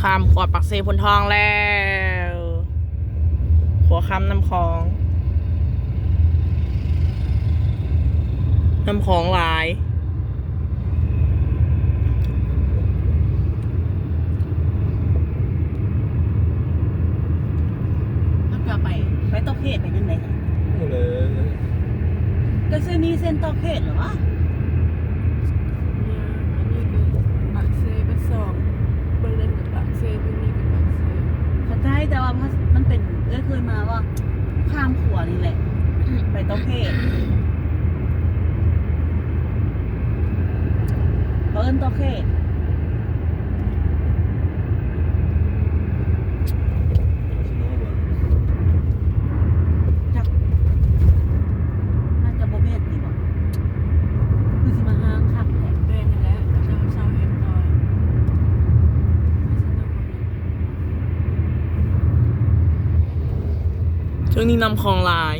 ຂ້າມຂົວປາກເຊໂພນທອງແລ້ວ. ຂົວຂ້າມນ້ຳຂອງ, ນ້ຳຂອງຫຼາຍ. ມັນກໍໄປ ໄປຕອກເຂດໄປຈັ່ງໃດ? ໂອ້ ເລີຍ ກໍຊິມີເສັ້ນຕອກເຂດເຫຼືອວະ? ອັນນີ້ກໍປາກເຊເບິດສອງ, ເບິ່ງນັ້ນກໍປາກເຊ, ເບິ່ງນີ້ກໍປາກເຊ. ເຂົ້າໃຈ, ແຕ່ວ່າມັນ ມັນເປັນ ເອື້ອຍເຄີຍມາວ່າ ຂ້າມຂົວນີ້ແຫຼະ ໄປຕອກເຂດ. ເຂົາເອີ້ນຕອກເຂດ. ຈັກ ໜ້າຈະບໍ່ແມ່ນຕິບໍ? ຄືຊິມາຫ້າງຄັກແທ້. ແມ່ນຫັ້ນແຫຼະ ເຂົາເຈົ້າເຊົາເຮັດຕອນ. ຊ່ວງນີ້ນ້ຳຂອງຫຼາຍ.